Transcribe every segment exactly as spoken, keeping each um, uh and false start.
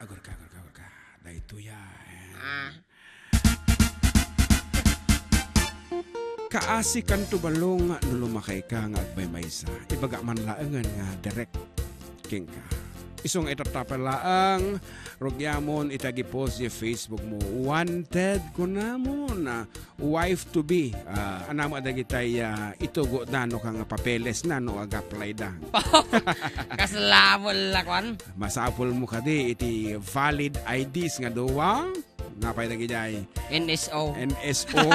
Gurka, gurka, gurka. Daytoy, ah. Ah. Kaasikanto, Balong, no lumakayka nga agmaymaysa. Ibaga man laengen nga direct kenka. Isu nga itattapel laeng, rugiamon iti agi-post iti Facebook mo. Wanted, kunamon, ah, wife to be. Ah, anam a dagitay, ah, itugoda no kang papeles na no ag-apply da. Kasla mo la, kwan? Masapul mo kadi iti valid I Ds nga dua. Napay dagidiay? N S O. N S O.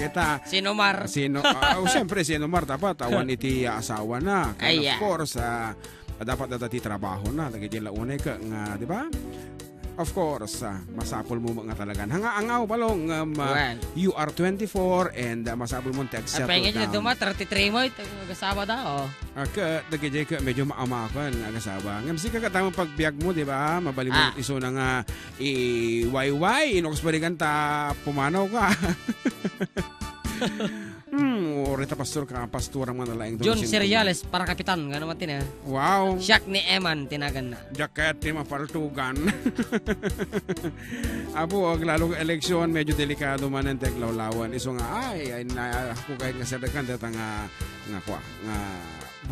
Kita. Sinumar. Sino, ah, oh, siyempre, sinumar, dapat awan iti, ah, asawa na. Kaya, of course, ah, dapat data ti trabaho na. Dagidiay la unay ka nga, di ba? Of course, ah, masapul mo nga talagan. Hanga, angaw, Balong, um, ah, Well, you are twenty-four and, ah, masapul mo ti accept Apay nga duma, thirty-three mo, ito, asawa da, oh. Ak, dagidiay ka, medyo maamakan, agasaba. Ngem sika ket amin pagbiag mo, di ba? Mabali mo Ah. isu na nga, i-, way-way, inokos balikan ta pumanaw ka. Hmm, o, rita pastor ka, pastor ang mga nalaing John Cereales, para kapitan, nga naman tina. Wow. Siak ni Eman, tinagan na. Jacket ti mapaltugan. Apo, aglalo nga eleksyon, medyo delikado man ang teglawlawan. Isu nga, ay, ay, na, ako kahit nga sadakan, data nga, nga, kwa, nga,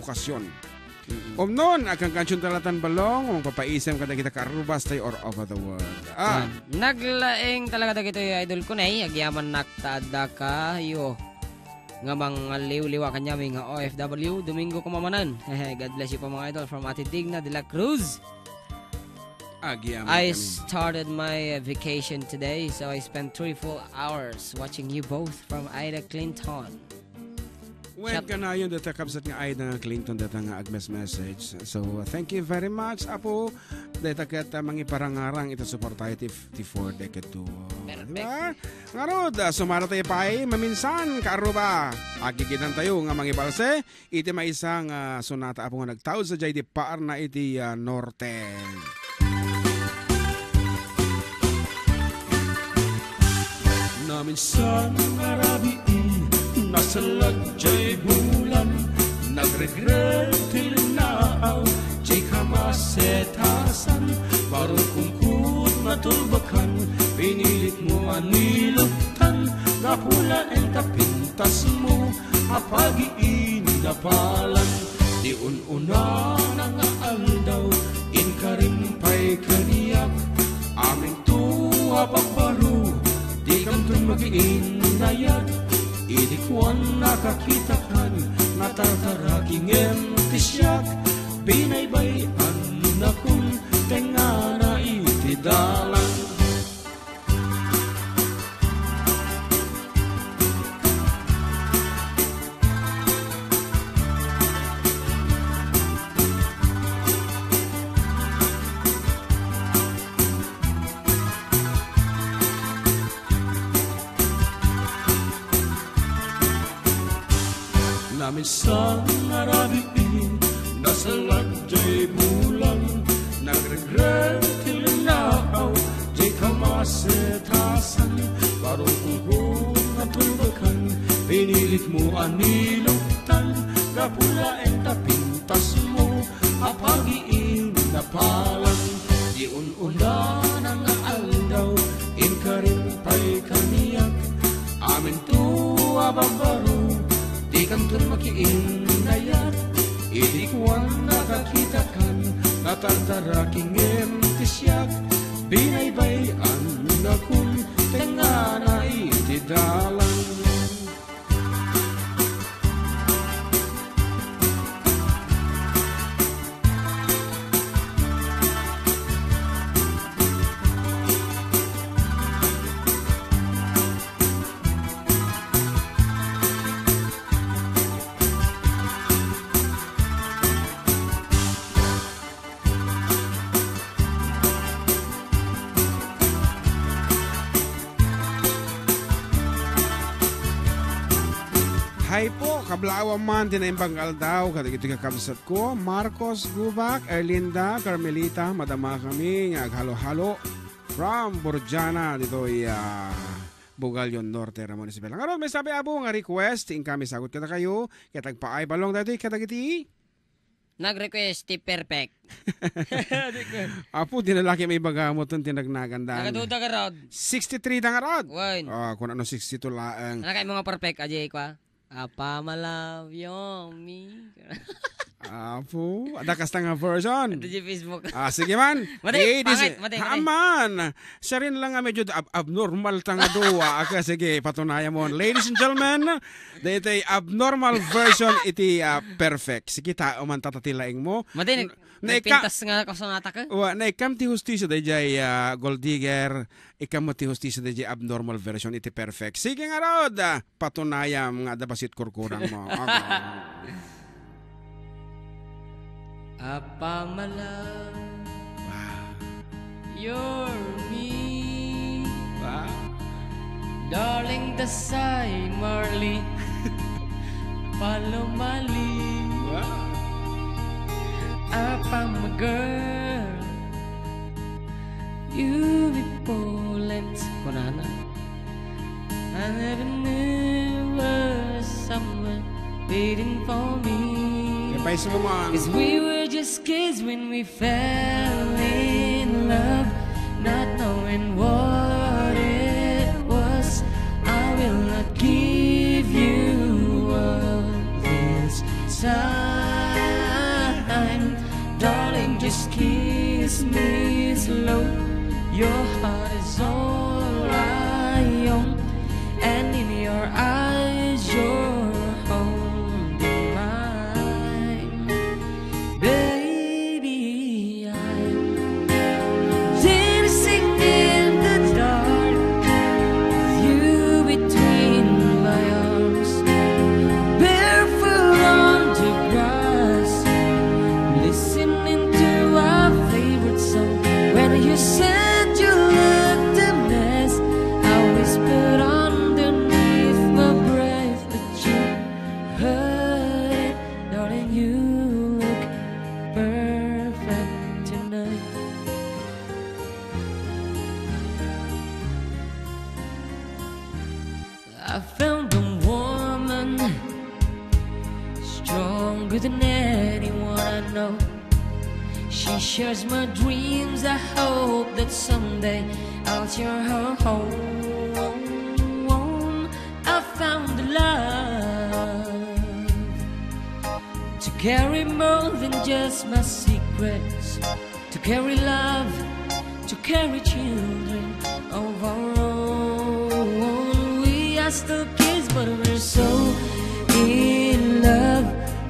bukasyon. Mm-mm. Umnon, agkankansion talatan, Balong, mangpapaisem kadagita karrubas tayo or over the world. Ah. Ah, naglaing talaga dagitoy idol ko, nay. Agyaman nak ta adda kayo nga mangliwliwa kanyami nga O F W. Domingo kumamanan. Hehe, God bless you po, mga idol, from Ate Digna de la Cruz. Agyaman I kami. started my, uh, vacation today, so I spent three full hours watching you both from Ida Clinton. Wen Shot. kanayon data kabsat nga Ida nga Clinton data nga agmes-message. So, thank you very much, Apo. Data ket, uh, mangiparangarang ita suportayo ti, ti four decade two. Perfect. Di ba? Ngarud, uh, sumara tayo pay, maminsan, kaaruba. Agigidan tayo nga mangibalse. Iti maysa nga sonata, Apo, nga nagtaud sadiay idi paarna iti, ah, norte. Naminsan nga rabii, nasellag jay bulan, nagregret ti linnaaw, jay kamasetasan, baro kungkut matulbakan, pinilit mo a niluktan, gapu laeng ta pintas mo, a pagiindapalan, ti un-unana nga aldaw, inkarim pay kaniak, aminto a babbaro, dikanton makiindayat, idi kuan a kakitakan, natartaraki ngem ti siak, binaybay-annakon, tengngana iti dalan. Naminsan nga rabii, nasellag jay bulan, nagregret ti linnaaw, jay kamasetasan, baro kungkut matulbakan, pinilit mo a niluktan, gapu laeng ta pintas mo, a pagiindapalan, ti un-unana nga aldaw, inkarim pay kaniak, aminto a babbaro, dikanton makiindayat, idi kuan a kakitakan, natartaraki ngem ti siak, binaybay-annakon, tengngana iti dalan. Hay po, kablaawan man ti naimbag nga aldaw, kadagitoy kakabsat ko, Marcos Gubak, Erlinda, Carmelita, madama kami nga aghalo-halo from Burjana, ditoy, ah, Bugalyon Norte, Ramon Isabela. Ngarud, may sabi, Apo, nga request, inkami sagut kadakayo, ket agpaay, Balong, daytoy kadagiti Nag-request ti Perfect. Apo, di na laki maibaga mo ton ti nagnaganda. Nagaduda ka, Rod. Sixty-three da nga, Rod. Wen. Ah, kun ano sixty-two laeng. Ano kay mga Perfect, ajay kwa? Apa, my love, you me. Apo, ada kasta nga version. Ito di Facebook. Ah, sige man. Mati, Eh, di pangit, si-, mati, mati. Haman. Siya rin lang nga medyo ab-, abnormal ta nga duwa. Aka, sige, patunayan mo. Ladies and gentlemen, daytoy abnormal version iti, ah, Perfect. Sige, ta, uman tatatila ing mo. Mati, N-, nag-, naika-, nagpintas nga kasunata ka? Wa, naikam ti hustisya dayjay, ah, Gold Digger. Ikam mo ti hustisya dayjay abnormal version iti Perfect. Sige nga, Rod, ah, patunayam nga adda bassit kurkurang mo. Okay. Apamala, Wow. You're me. Wow. Darling, the same Marley. Follow Marley. Wow. Apam girl. You be polite. Kunana. I never knew was someone waiting for me. Kaya pa isuman. 'Cause we were just kids when we fell in love, not knowing what it was. I will not give you up this time. Darling, just kiss me slow. Your heart is all I own, and in your eyes, you're holding mine. Baby, I'm dancing in the dark, you between my arms, barefoot on the grass, listening to our favorite song. When you said you looked a mess, I whispered underneath my breath, but you heard it, darling. You look perfect tonight. I found a woman stronger than anyone I know. She shares my dreams. I hope that someday I'll share her home. I found love to carry more than just my secrets, to carry love, to carry children of our own. We are still kids, but we're so in love,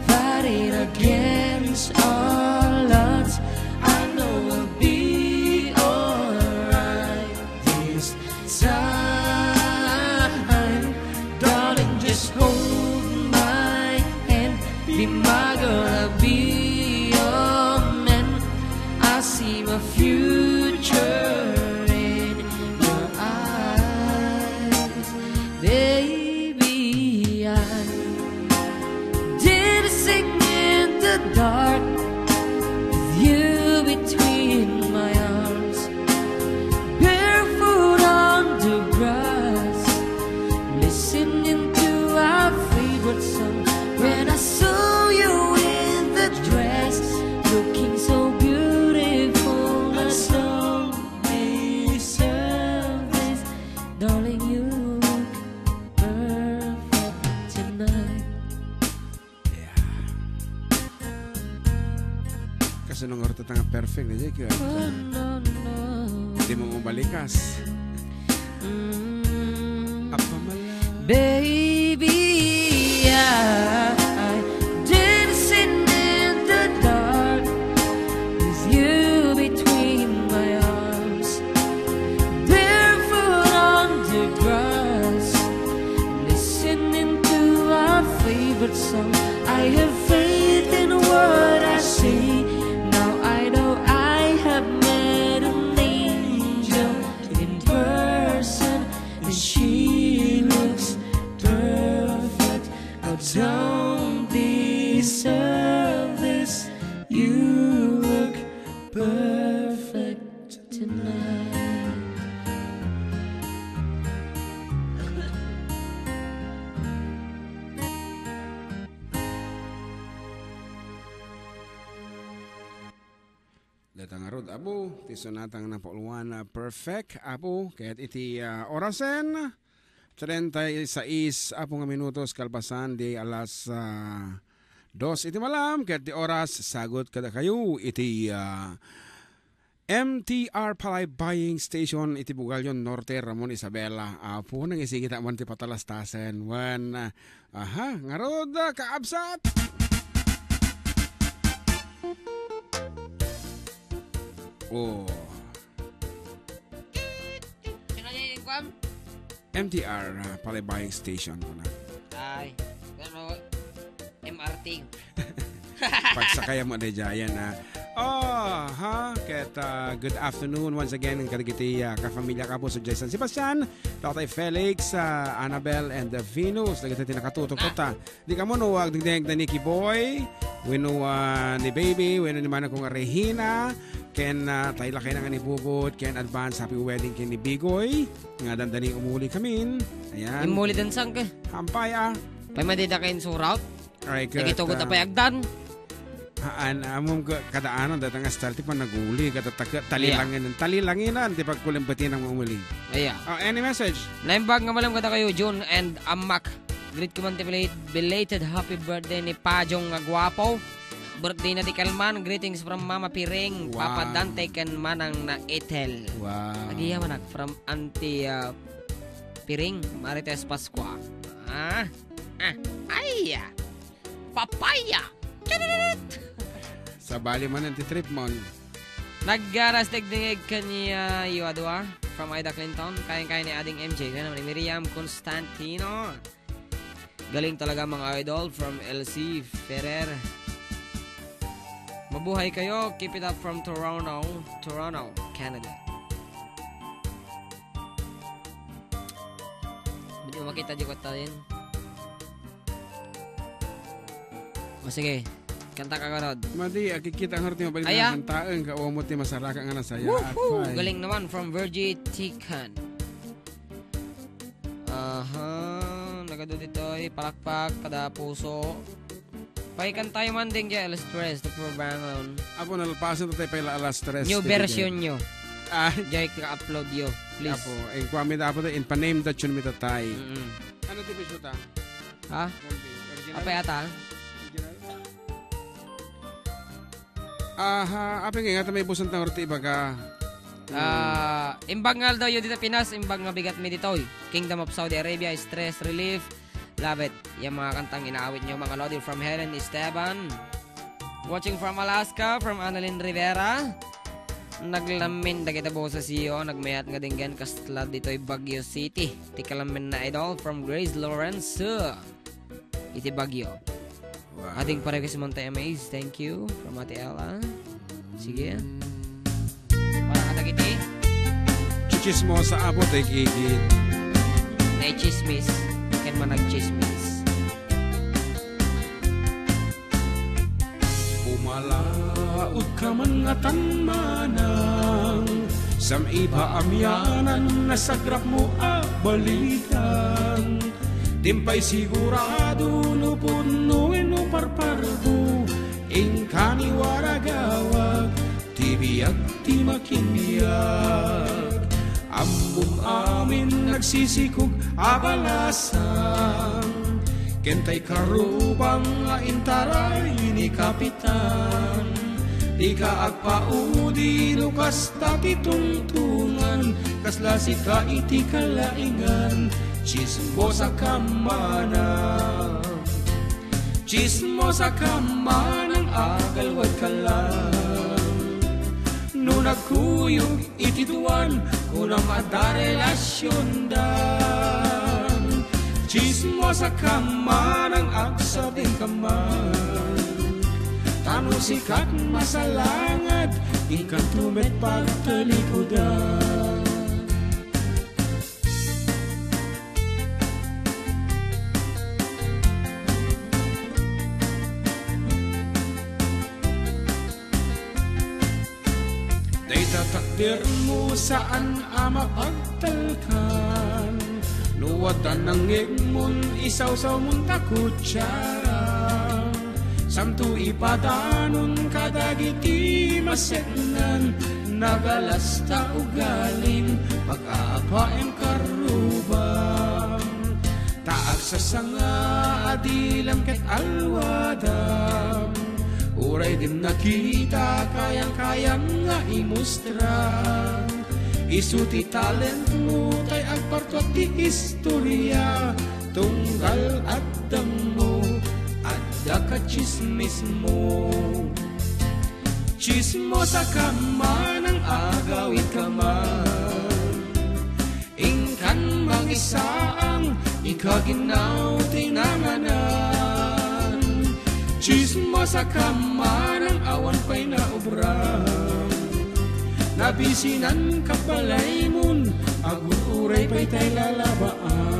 fighting against all odds. I know we'll be alright this time. Darling, just hold my hand. Be my girl, I'll be your man. I see my future in your eyes. Baby, I'm dancing in the dark with you between my arms, barefoot on the grass, listening to our favorite song. When I saw you in the dress, looking so beautiful, my soul deserves this. Darling, you look perfect tonight. Yeah. Kasano nga rutata nga perfect na, Jake? Oh, no, no. Di mo mabalikas. Mm. Apamala. Baby, I dancing in the dark with you between my arms, barefoot on the grass, listening to our favorite song. I have faith in what I see. Now I know I have met an angel in person, and she looks perfect. I don't deserve this. You look perfect tonight. Apo, ti sonata nga napauluan a perfect, Apo, ket iti, ah, orasen, treinta y seis, Apo, nga minutos kalpasan di alas, ah, dos iti malam, ket ti oras, sagut kadakayo iti, ah, M T R Palay Buying Station iti Bugalyon Norte, Ramon Isabela. Apo, nangisigit man ti patalastasen. Wen, ah, aha, ngarud, ah, kaabsat! Oh. Sino yung kuwan? M T R, ah, Palay Buying Station ko na. Ay, ano, M R T. Pagsakay mo, Dejayan, ha? Oh, ha? Ket, ah, good afternoon once again, kadagiti, ah, kafamilya ka po sa San Sebastian, Tatay Felix, ah, Annabel, and, ah, Venus, dagiti nakatutok ta. Di kamo no, agdingding da ni Kiboy, wenno, ah, ni Baby, wenno ni Manang kong Regina, ken, ah, tay lakay na nga ni Bubot, ken advance happy wedding ken ni Bigoy, nga dandani umuli kamin. Ayan. Imuli din sang ka. Hampay, ah. Pay madida kayo insurat? Ay, ket, Nagitugot ah, na pay agdan. Haan, amom ka, kadaanan, datang nga style, ti panaguli, kada taka-, Iya. talilanginan, talilanginan, ti pagkulimbati ng umuli. Iya. Oh, any message? Naimbag nga malam kada kayo, June and Amak. Greet ko man ti bela-, belated happy birthday ni Pajong nga guwapo. Birthday na ti kalman. Greetings from Mama Piring, Wow. Papa Dante, ken Manang na Ethel. Wow. Agiya manak from Auntie, ah, Piring, Marites Pascua. Ah, ah, ay, ah. Papaya! Charot! Sabali man ang titrip mo. Naggaras dagdingeg kaniya yu a dua from Ida Clinton. Kayan-kayan ni Ading M J. Ganun ni Miriam Constantino. Galing talaga, mga idol, from L C Ferrer. Mabuhay kayo. Keep it up from Toronto, Toronto, Canada. Hindi mo makita di ko tayo yun. O sige, kanta ka, Karod. Madi, akikita nga ti mabalik Aya. Nga kantaen, kaumo ti masaraka nga nasaya. Woohoo! At fine. Galing naman from Virgie Tican. Aha, nagadu ditoy, palakpak, kada puso. Paikan tayo man din kay alas tres, to Purbangon. Apo, nalpasan tayo pala alas tres. New version nyo. Ah. Jay, ka-upload yo, please. Apo, eh, kuha mi da, apo, in pa-name that yun mi tatay. Mm-mm. Ano ti piso ta? Ha? Original? Apa yata? Original? Aha, apay nga, nga may busan tang orti ibaga. Ah, imbag nga aldaw yo dita Pinas, imbag nga bigat mi ditoy. Kingdom of Saudi Arabia, Stress Relief. Love it. Yung mga kantang inaawit nyo, mga lodi, from Helen Esteban. Watching from Alaska, from Annalyn Rivera. Naglamin dagita boses iyo, nagmayat nga dinggan kasla ditoy Baguio City. Ti kalamin na idol from Grace Lawrence. Iti Baguio. Wow. Ating parequest man tayo, Maze. Thank you from Ate Ella. Sige. Mm. Para kadagiti. Chichismosa, apo, tay gigit. Tay chismis. Ken managchismis. Pumalaod ka man ngatan manang, sam-ipaamianan nasagrap mo a balitan. Dimpay sigurado no punno wenno parparbo, inka ni waragawag, ti biag ti makibiag. Ammom amin nagsisikog a balasang, ken tay karubang nga intaray ni Kapitan. Dika agpaudi no kasta ti tungtungan, kasla sika iti kalaingan, chismosa ka manang. Chismosa ka manang, agalwad ka lang. No nagkuyog iti duan, kunam adda relasiondan. Chismosa ka manang, agsadeng ka man. Ta no sikat masalangad, inkanto met pagtalikudan. Dayta takder mo saan a mapagtalkan. No adda nangngegmon, isawsaw mon ta kutsara. Santo ipadanon kadagiti maseknan, Tagalas ta ugalim, pag-aapaem karrubam. Ta agsasanga, adilam ket alwadam. Uray dim nakita, kayang-kayam nga imustra. Isu ti talentmo, tay agpartuat ti istorya. Tunggal addangmo, adda ka tsismismo. Tsismosa ka manang agawid ka man. Inkan mangisaang, ikaginnaw ti nanganan. Tsismosa ka manang awan pay naubra. Nabisinan ka balaymun, aguray pay tay lalabaan.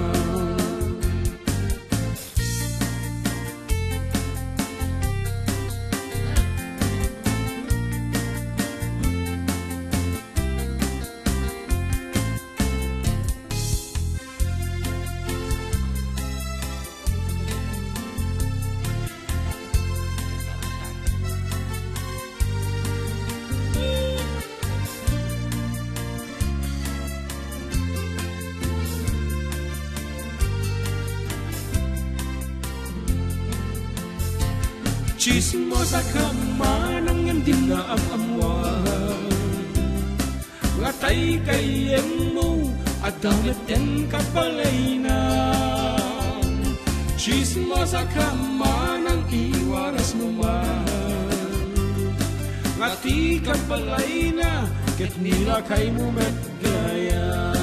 Tsismosa ka manang ngem dim naam-ammuan. Nga tay gayyemmo, adda metten kabalayna. Tsismosa ka manang iwarasmo man. Nga ti kabalayna, ket nilakaymo met gayam.